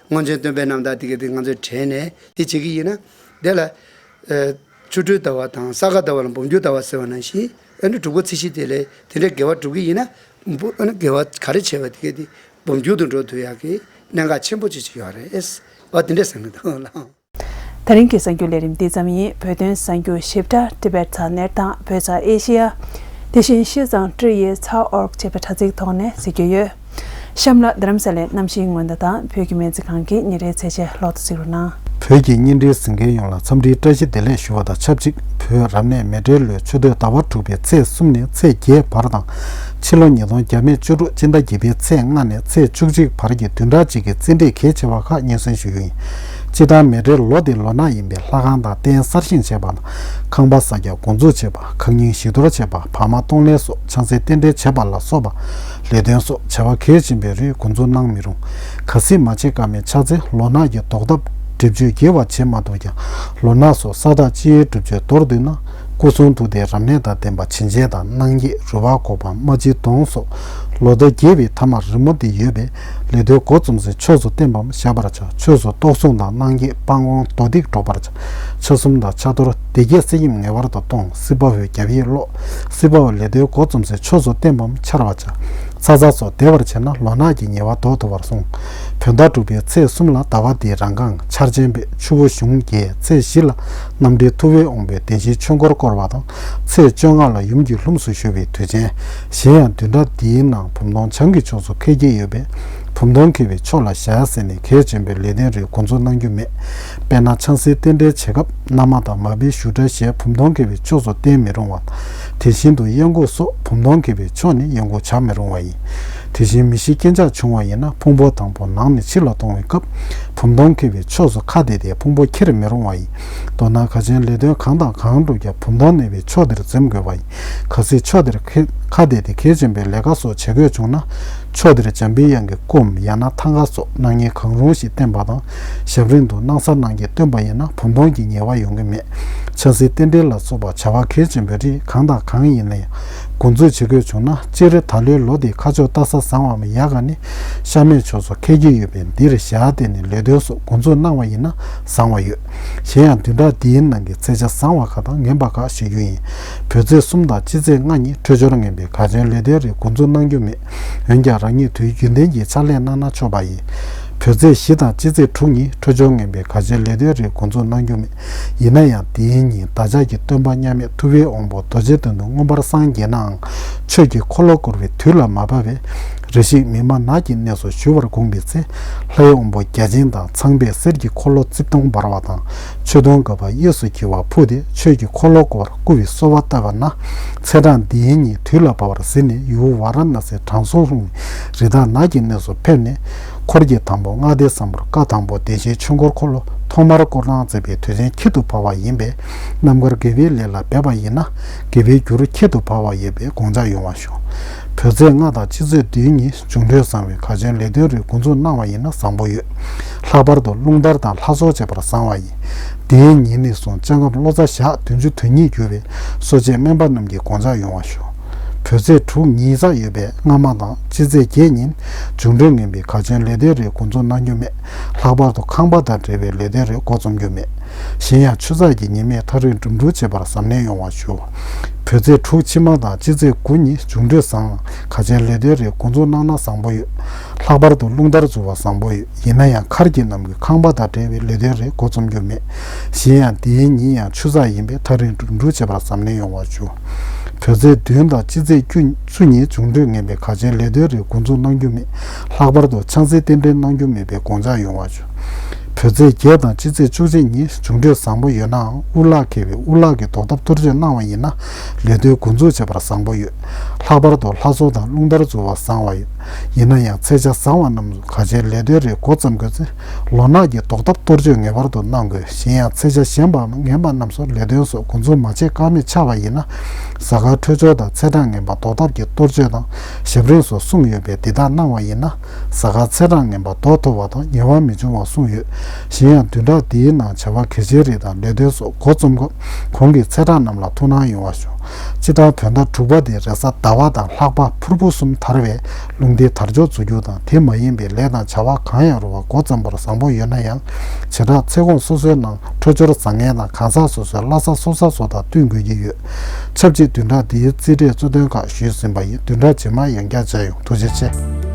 སྔོན་བྱོན་སྟོན་པའི་རྣམ་ཐར་དེ་ག་དེ་ང་ཚོས་དྲན་ནས་དེ་བྱེད་ཀྱི་ཡིན་ན། འདི་ལ་ཨ་ཆོ་འཕྲུལ་ཟླ་བ་དང་ས་ག་ཟླ་བ་ལ་འབུམ་འགྱུར་ཟླ་བ་ཟེར་བ་ནང་བཞིན་ཨ་ནི་དྲུག་པ་ཚེས་བཞི་དེ་ལས་དེ་འདྲའི་དགེ་བ་སྒྲུབ་ཀྱི་ཡིན་ན་འབུ་ཨ་ནི་དགེ་བ་ག་རེ་བྱས་པ་དེ་ག་དེ་འབུམ་འགྱུར་དུ་འགྲོ་ཐུབ་ཡག་གི་གནད་འགག་ཆེན་པོ་ཅིག་ཅིག་ཡོད་རེད། འོ་དེ་འདྲ་བསམ་གྱི་འདུག་ལགས། དེ་རིང་གི་གསར་འགྱུར་ལས་རིམ་འདི་ཙམ་ཡིན། བོད་དོན་གསར་འགྱུར་ཞིབ་ཕྲ་Tibet་ཚ་གནས་དང་བོད་ཚ་ཨེ་ཤི་ཡ། དེ་བཞིན་ཤིས་ཙང་ཀྲི་ཡེ་ཚ་ཨོར་ཅེས་པའི་དྲ་ཚིགས་ཐོག་ནས་གཟིགས་རྒྱུ་ཡོད། གཤམ་ལ་རྡ་རམ་ས་ལའི་གནམ་གཤིས་སྔོན་བརྡ་དང་བོད་ཀྱི་སྨན་རྩིས་ཁང་གི་ཉིན་རེའི་ཚེས་ཆ་ལོག་ཏུ་གཟིགས་རོགས་གནང་། བོད་ཀྱི་བརྙན་འཕྲིན་གཟིགས་མཁན་ཡོངས་ལ་འཚམས་འདྲིའི་བཀྲ་ཤིས་བདེ་ལེགས་ཞུ་བ་དང་ཆབས་ཅིག་བོད་རབ་གནས་མེ་སྤྲེལ་ལོའི་ཆུ་སྟོད་ཟླ་བ་དྲུག་པའི་ཚེས་གསུམ་ནས་ཚེས་བརྒྱད་བར་དང་། ཕྱི་ལོ་ཉིས་སྟོང་བརྒྱ་མེད་བཅུ་དྲུག་སྤྱི་ཟླ་བརྒྱད་པའི་ཚེས་ལྔ་ནས་ཚེས་བཅུ་གཅིག་བར་གྱི་བདུན་ཕྲག་གཅིག་གི་རྩིས་འབྲས་གལ་ཆེ་བ་ཁག་སྙན་སེང་ཞུ་རྒྱུ་ཡིན། སྤྱིར་བཏང་མེ་སྤྲེལ་ལོ་འདི་ལོ་ནག་ཡིན་པས་ལྷ་ཁང་དང་རྟེན་གསར་བཞེངས་བྱས་པ་དང་ཁང་པ་གསར་རྒྱག་འགོ་འཛུགས་བྱས་པ་ཁང་རྙིང་བཞི་གཏོར་བྱས་པ་བག་མ་གཏོང་ལེན་སོགས་ཆང་སའི་རྟེན་འབྲེལ་བྱས་པ་ལ་སོགས་པ་ལས་དོན་སོགས་བྱ་བ་གལ་ཆེན་པོའི་རིགས་འགོ་འཛུགས་གནང་མི་རུང་། གལ་སྲིད་མ་བྱེད་ཀ་མེད་ཆགས་ཚེ་ལོ་ནག་གི་བཟློག་ཐབས་སྒྲིབ་བཅོས་དགེ་བ་བྱེད་མ་ཐུབ་ཀྱང་ལོ་ནག་སོགས་ས་བདག་སྤྱི་བོའི་སྒྲུབ་མཆོད་མདོར་བསྡུས་ན། སྐུ་གསུང་ཐུགས་ལྡན་རབ་གནས་དང་ལྡན་པ་བྱིན་ཅན་དང་གནང་འགྱེད་རུ་བ་འགོག་པ་མ་ཅི་གདོང་སོགས་ལོ་ཟླ་བརྒྱད་པའི་ཐ་མར་རི་མོ་འདི་ཡོད་པས་ལས་དོན་འགོ་རྩོམ་སའི་ཕྱོགས་སུ་བརྟན་པའམ་བཞག་པར་བྱ། ཕྱོགས་སུ་གཏོར་བཟུང་དང་གནང་འགྱེད་སྤང་སྐོང་མདོ་སྡིག་སྒྲོག་པར་བྱ། ཆ་གསུམ་དང་ཆ་གཏོར་སྡེ་བརྒྱད་གསེར་སྐྱེམས་ངེས་པར་དུ་གཏོང་། སྲིད་པ་བའི་རྒྱབ་ཡིག་ཀློག། སྲིད་པ་བའི་ལས་དོན་འགོ་རྩོམ་སའི་ཕྱོགས་སུ་བརྟན་པའམ་འཆར་བར་བྱ། ཚ་ཚ་སོགས་བདེ་བར་བྱས་ན་ལོ་ནག་གི་ཉེས་པ་ཟློག་ཐུབ་པར་གསུངས། བོད་ཟླ་དྲུག་པའི་ཚེས་གསུམ་ལ་ཟླ་བ་འདིའི་རང་རྐང་འཆར་ཅན་པས་ཆུ་བོ་གཞུང་བརྒྱད། ཚེས་བཞི་ལ་རྣམ་འདྲེན་ཐུབ་པའི་དབང་པོས་བདེན་བཞིའི་ཆོས་འཁོར་བསྐོར་བ་དང་། ཚེས་བཅོ་ལྔ་ལ་ཡུམ་གྱི་ལྷུམས་སུ་ཞུགས་པའི་དུས་ཆེན། གཞན་ཡང་བདུན་ཕྲག་འདིའི་ནང་བུམ་སྟོང་བྱང་གི་ཕྱོགས་སུ་འཁེལ་གྱི་ཡོད་པས་བུམ་སྟོང་འཁེལ་བའི་ཕྱོགས་ལ་བཞག་ཟེར་ནས་གལ་ཆེན་པོའི་ལས་དོན་རིགས་འགོ་འཛུགས་གནང་རྒྱུ་མེད། དཔེར་ན་ཆང་སའི་རྟེན་འབྲེལ་བྱེད་སྐབས་མནའ་མ་དང་མ་བུའི་བཞུགས་གྲལ་ཞེས་བུམ་སྟོང་འཁེལ་བའི་ཕྱོགས་སུ་བསྟན་མི་རུང་བ། དེ་བཞིན་དུ་གཡང་འགུགས་སོགས་བུམ་སྟོང་འཁེལ་བའི་ཕྱོགས་ནས་གཡང་འགུགས་བྱ་མི་རུང་བ་ཡིན། དེ་བཞིན་མི་ཤི་རྐྱེན་ཆག་བྱུང་བ་ཡིན་ན་ཕུང་པོ་དང་པོ་ནང་ནས་ཕྱི་ལ་གཏོང་བའི་སྐབས་བུམ་སྟོང་འཁེལ་བའི་ཕྱོགས་སུ་ཁ་གཏད་དེ་ཕུང་པོ་འཁྱེར་མི་རུང་བ་ཡིན། མདོར་ན་གལ་ཆེན་ལས་དོན་གང་དང་གང་བསྒྲུབ་ཀྱང་བུམ་སྟོང་གནས་པའི་ཕྱོགས་དེར་འཛེམ་དགོས་པ་ཡིན། གལ་སྲིད་ཕྱོགས་དེར་ཁ་གཏད་དེ་གལ་ཆེན་པོའི་ལས་ཀ་སོགས་བྱེད་དགོས་བྱུང་ན། ཕྱོགས་དེར་འཇམ་པའི་དབྱངས་ཀྱི་སྐུའམ་ཡང་ན་ཐང་ག་སོགས་སྣང་བརྙན་གང་རུང་ཞིག་བསྟན་པ་དང་། ཞབས་རིམ་དུ་སྣང་གསལ་སྣང་བརྒྱད་བསྟན་པ་ཡིན་ན་བུམ་སྟོང་གི་ཉེས་པ་ཡོང་གི་མེད། ཆང་སའི་རྟེན་འབྲེལ་ལ་སོགས་པ་བྱ་བ་གལ་ཆེན་པོའི་རིགས་གང་དང་གང་ཡིན་ན་ཡང་འགོ་འཛུགས་བྱེད་དགོས་བྱུང་ན། སྤྱིར་ད་ལོའི་ལོ་འདིའི་མཁའ་ཕྱོགས་སྟག་གཟའ་བཟང་བའམ་ཡག་ག་ནི་ཤ་མེད་ཕྱོགས་སུ་འཁེལ་གྱི་ཡོད་པས་འདིར་ཞལ་བལྟས་ནས་ལས་དོན་སོགས་འགོ་འཛུགས་གནང་བ་ཡིན་ན་བཟང་བ་ཡོད། གཞན་ཡང་བདུན་ཕྲག་འདིའི་ནང་གི་ཚེས་ཆ་བཟང་བ་ཁག་དང་ངན་པ་ཁག་ཞུ་རྒྱུ་ཡིན། བོད་ཚེས་གསུམ་དང་སྤྱི་ཚེས་ལྔ་ཉིན་འཕྲོད་སྦྱོར་ངན་པའི་གལ་ཆེན་ལས་དོན་རིགས་འགོ་འཛུགས་གནང་རྒྱུ་མེད། འོན་ཀྱང་རང་ཉིད་དུས་རྒྱུན་ལྡན་གྱི་ཕྱག་ལས་གནང་ན་ཆོག་པ་ཡིན། བོད་ཚེས་བཞི་དང་སྤྱི་ཚེས་དྲུག་ཉིན་འཕྲོད་སྦྱོར་ངན་པའི་གལ་ཆེན་ལས་དོན་རིགས་འགོ་འཛུགས་གནང་རྒྱུ་མེད། ཡིན་ན་ཡང་དེའི་ཉིན་བདག་ཅག་གི་སྟོན་པ་མཉམ་མེད་ཐུབ་པའི་དབང་པོ་རྡོ་རྗེ་གདན་དུ་མངོན་པར་སངས་རྒྱས་ནའང་ཆོས་ཀྱི་འཁོར་ལོ་བསྐོར་བའི་དུས་ལ་མ་བབ་པས། རེ་ཞིག་མི་མ་ནག་གི་གནས་སུ་ཞུ་བར་དགོངས་པའི་ཚེ། ལྷའི་དབང་པོ་བརྒྱ་བྱིན་དང་ཚངས་པས་གསེར་གྱི་འཁོར་ལོ་རྩིབས་སྟོང་འབར་བ་དང་། མཆོད་སྡོང་དགའ་བ་གཡས་སུ་འཁྱིལ་བ་ཕུལ་ཏེ་ཆོས་ཀྱི་འཁོར་ལོ་བསྐོར་བར་བསྐུལ་བའི་གསོལ་བ་བཏབ་པ་ན། ཚེས་གྲངས་འདིའི་ཉིན་དུས་ལ་བབ་པར་གཟིགས་ནས་ཡུལ་ཝཱ་ར་ཎ་སིའི་དྲང་སྲོང་ལྷུང་བའི་རི་དྭགས་ནགས་ཀྱི་གནས་སུ་ཕེབས་ནས། འཁོར་གྱི་དང་པོ་ལྔ་སྡེ་བཟང་པོར་བཀའ་དང་པོ་བདེན་བཞིའི་ཆོས་འཁོར་འཁོར་ལོ་ཐོག་མར་བསྐོར་གནང་མཛད་པའི་དུས་ཆེན་ཁྱད་དུ་འཕགས་པ་ཡིན་པས། རྣམ་དཀར་དགེ་བའི་ལས་ལ་འབད་པ་ཡིན་ན། དགེ་བའི་རྒྱུར་ཁྱད་དུ་འཕགས་པ་ཡོད་པའི་དགོངས་འཇགས་ཡོང་བ་ཞུ། བོད་ཚེས་ལྔ་དང་སྤྱི་ཚེས་བདུན་ཉིན་འབྱུང་འཕྲོད་བཟང་བའི་གལ་ཆེན་ལས་དོན་རིགས་འགོ་འཛུགས་གནང་བ་ཡིན་ན་བཟང་པོ་ཡོད། ལྷག་པར་དུ་རླུང་དར་དང་ལྷ་གསོལ་བྱེད་པར་བཟང་བ་ཡིན། དེའི་ཉིན་ནས་བཟུང་སྤྱང་ཀམ་ལོ་ཙཱ་ཞག་བདུན་ཅུ་དོན་གཉིས་རྒྱུ་བས་གསོ་དཔྱད་སྨན་པ་རྣམས་ཀྱིས་དགོངས་འཇགས་ཡོང་བ་ཞུ། བོད་ཚེས་དྲུག་ཉིན་གཟའ་ཡོད་པས་སྔ་མ་དང་སྤྱི་ཚེས་བརྒྱད་ཉིན་འབྱུང་འཕྲོད་ངན་པའི་གལ་ཆེན་ལས་དོན་རིགས་འགོ་འཛུགས་གནང་རྒྱུ་མེད། ལྷག་པར་དུ་ཁང་པ་དང་འབྲེལ་བའི་ལས་དོན་རིགས་འགོ་རྩོམ་རྒྱུ་མེད། གཞན་ཡང་ཆུ་ཚགས་ཀྱི་ཉི་མས་ཐག་རིང་འགྲིམ་འགྲུལ་བྱེད་པར་གཟབ་ནན་ཡོང་བ་ཞུ། བོད་ཚེས་དྲུག་ཕྱི་མ་དང་སྤྱི་ཚེས་དགུ་ཉིན་འབྱུང་འཕྲོད་བཟང་། ག་ཅན་ལས་དོན་རེ་འགོ་འཛུགས་གནང་ན་བཟང་པོ་ཡོད། ལྷག་པར་དུ་རླུང་རྟར་འཛུལ་བ་བཟང་པོ་ཡོད། ཡིན་ན་ཡང་མཁར་གྱི་ནང་གི་ཁང་པ་དང་འབྲེལ་བའི་ལས་དོན་རེ་འགོ་རྩོམ་རྒྱུ་མེད། གཞན་ཡང་དེའི་ཉིན་ཡང་ཆུ་ཚགས་ཡིན་པས་ཐག་རིང་འགྲིམ་འགྲུལ་བྱེད་པར་གཟབ་ནན་ཡོང་བ་ཞུ། བོད་ཚེས་བདུན་དང་སྤྱི་ཚེས་བཅུ་ཉིན་འབྱུང་འཕྲོད་ངན་པས་ག་ཅན་ལས་དོན་རེ་འགོ་འཛུགས་གནང་རྒྱུ་མེད། ལྷག་པར་དུ་ཆང་སའི་རྟེན་འབྲེལ་གནང་རྒྱུ་མེད་པས་དགོངས་འཇགས་ཡོང་བ་ཞུ། བོད་ཚེས་བརྒྱད་དང་སྤྱི་ཚེས་བཅུ་གཅིག་ཉིན་འབྱུང་འཕྲོད་བཟང་པོ་ཡོད་ནའང་དབུ་བརླག་འཁེལ་བས་དབུ་བརླག་གི་རྡོག་ཐབ་གཏོར་བཅོས་གནང་བ་ཡིན་ན་ལས་དོན་འགོ་འཛུགས་བྱེད་པར་བཟང་པོ་ཡོད། ལྷག་པར་དུ་ལྷ་གསོལ་དང་རླུང་རྟར་འཛུལ་བ་བཟང་བ་ཡོད། ཡིན་ན་ཡང་ཚེས་ཆ་བཟང་བ་རྣམས་སུ་ག་ཅན་ལས་དོན་རེ་འགོ་བརྩམ་དགོས་ཚེ་ལོ་ནག་གི་རྡོག་ཐབ་གཏོར་བཅོས་ངེས་པར་དུ་གནང་དགོས། གཞན་ཡང་ཚེས་ཆ་གཞན་པ་ངན་པ་རྣམས་སུ་ལས་དོན་སོགས་འགོ་འཛུགས་མ་བྱེད་ཀ་མེད་ཆགས་པ་ཡིན་ན་གཟའ་སྐར་འཕྲོད་སྦྱོར་དང་ཚེས་གྲངས་ངན་པ་རྡོག་ཐབ་ཀྱི་གཏོར་བཅོས་དང་ཞབས་རིམ་སོགས་གསུངས་ཡོད་པས་འདི་དག་གནང་བ་ཡིན་ན་གཟའ་སྐར་ཚེས་གྲངས་ངན་པ་ལྡོག་ཐུབ་པ་དང་ཉེ་བ་མི་འབྱུང་བ་གསུངས་ཡོད། གཞན་ཡང་བདུན་ཕྲག་འདིའི་ནང་བྱ་བ་གལ་ཆེའི་རིགས་དང་ལས་དོན་སོགས་འགོ་རྩོམ་སྐབས་གོང་གི་ཚེས་གྲངས་རྣམས་ལ་ཐུགས་སྣང་ཡོང་བ་ཞུ། སྤྱིར་བཏང་བོད་ཟླ་དྲུག་པ་དེ་རེས་གཟའ་ཟླ་བ་དང་ལྷག་པ་ཕུར་བུ་གསུམ་དར་བས་རླུང་རྟའི་དར་ལྕོག་འཛུགས་རྒྱུ་དང་དེ་མ་ཡིན་པའི་ལས་དང་བྱ་བ་གང་ཡང་རུང་བ་འགོ་བརྩམ་པར་བཟང་པོ་ཡོད་ན་ཡང་བྱེ་བྲག་ཚེ་གོང་སོ་སོའི་ནང་འཕྲོད་སྦྱོར་བཟང་ངན་དང་གང་ཟག་སོ་སོའི་བླ་གཟའ་སྲོག་གཟའ་སོགས་དང་བསྟུན་དགོས་ཀྱི་ཡོད། ཆབས་ཅིག་བདུན་ཕྲག་འདིའི་རྩིས་འབྲས་གཙོ་དོན་ཁག་ཞུས་ཟིན་པ་ཡིན། བདུན་ཕྲག་རྗེས་མར་ཡང་བསྐྱར་མཇལ་ཡོང་། ཐུགས་རྗེ་ཆེ།